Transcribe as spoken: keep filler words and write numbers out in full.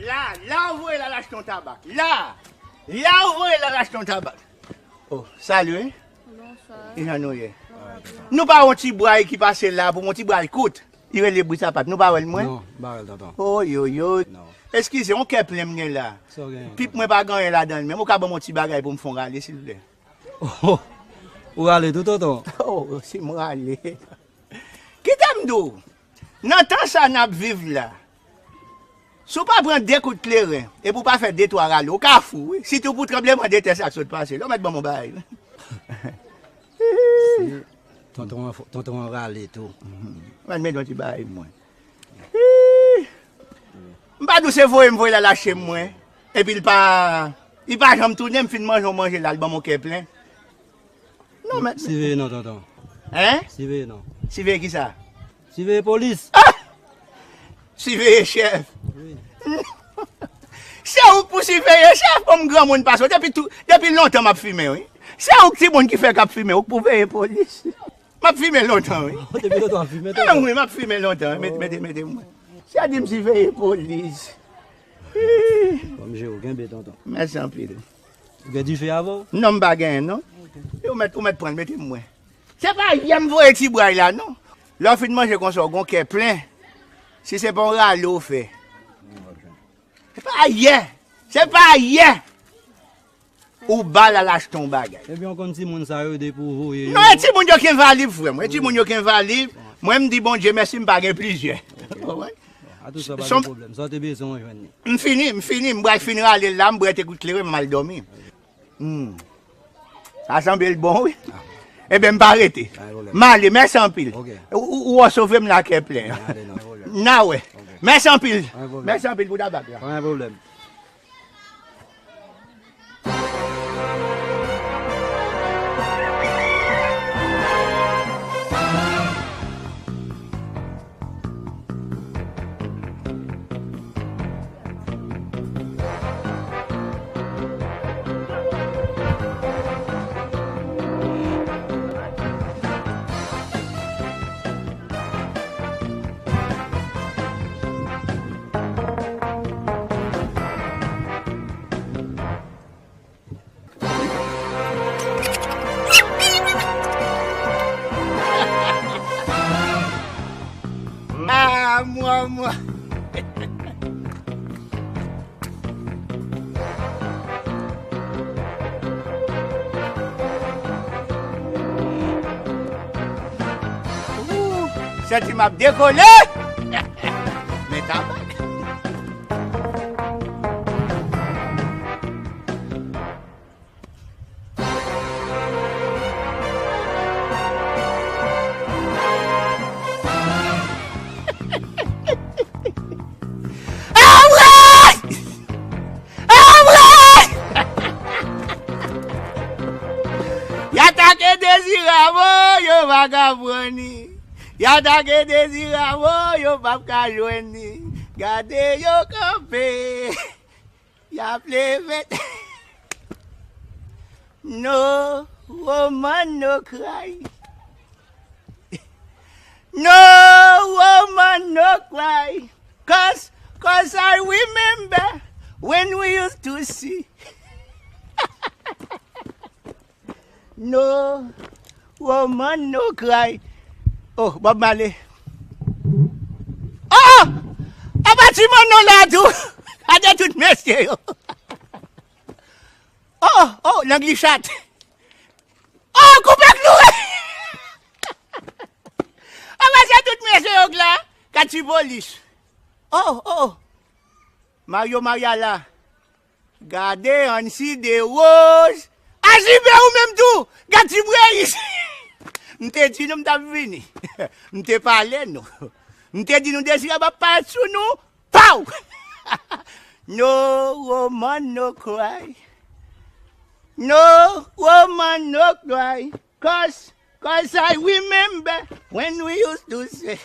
La, la ou voye l al achte yon tabak. La, la ou voye l al achte yon tabak. Oh, salut, wi. Bonswa. Kijan nou ye? Nou pa yon ti bway ki pase la pou yon ti bway kout. Li rele Bri Sapat. Nou pa wè l mwen? Non, m pa wè l, tonton. Oh, yo, yo. Non. Eskize, yon kè plen m gen la. Sa w gen, tonton? Pip mwen pa gen anyen ladan l menm. Ou ka ban m yon ti bagay pou m fè yon rale, silvouplè? Oh, ou rale tou, tonton? Oh, si m rale. Kite m di w, nan tan sa n ap viv la, si w pa pran de kout kleren, epi w pa fè de twa rale, w ka fou, wi. Sitou pou tranblemanntè sa k sot pase la, w mèt ban m yon bagay, wi. Si tonton an fò, tonton an rale tou. Mwen mete yon ti bagay mwen. Ih! M pa di w se voye m voye l al achte m mwen. Epi l pa, li pa janm tounen, m fin manje yon manje la, l ban m yon kè plen. Non, men. Siveye non, tonton. Hein? Siveye non. Siveye kisa? Siveye polis. Ah! Siveye chèf. Wi. Se ou k pou siveye chèf, bon, m granmoun pase w. Depi tou, depi lontan m ap fimen, wi. Se ou k timoun ki fèk ap fimen, ou k pou veye polis. M ap fimen lontan, wi. Depi lontan w ap fimen, tonton? Ah, wi, m ap fimen lontan, wi. Mete, mete, mete mwen. Sa di m siveye polis. Bon, m jere w, kenbe, tonton. Mèsi anpil. Ou gen dife avè w? Non, m pa genyen, non. Ou mèt, ou mèt pran l, mete m mwen. Se pa yè m voye ti bway la, non. Lè w fin manje konsa, w gon kè plen. Si se pa yon rale w fè. Se pa yè. Se pa yè. Ou ba l al achte yon bagay. Ebyen, w konn timoun sa yo, depi w voye yo. Non, e timoun yo ki envalib, frè m. E timoun yo ki envalib. Mwen, m di Bondye mèsi, m pa gen plizyè. Ou konprann? A tou sa, pa gen pwoblèm. Sa w te bezwen, w jwenn li. M fini, m fini. M pral fin rale l la, m bwè te kout kleren, m al dòmi. Hmm. Sa sanble l bon, wi. Ebyen, m pa rete. M ale, mèsi anpil. Ou, ou, ou sove m la kè plen. N a wè. Mèsi anpil. Mèsi anpil pou tabak la. Pa gen pwoblèm. Ah, mwa, mwa. Ooh, santi m ap dekole. Men tabak. Anmwey! Anmwey! Y atake Dezirab, o, yo pa ka pran li. Y atake Dezirab, o, yo p ap ka jwenn li. Gade yo kanpe. Y ap leve. No woman, no cry. No woman, no cry. 'Cause, 'cause I remember when we used to see. No woman, no cry. Oh, Bob Marley. Oh! Apa ti manno la tou. Gade tout mesye yo. Oh, oh, nan glichat. Oh, koupe klou. Apa se tout mesye yo k la. Gad ti polis. Oh, oh. Mario Mariala. Gade Ansi Dewoz. Ajibe ou menm tou. Gad ti preyis. M te di nou m t ap vini. M te pale nou. M te di nou Dezirab ap parèt sou nou. Pow! No woman, no cry. No woman, no cry. 'Cause, 'cause I remember when we used to say.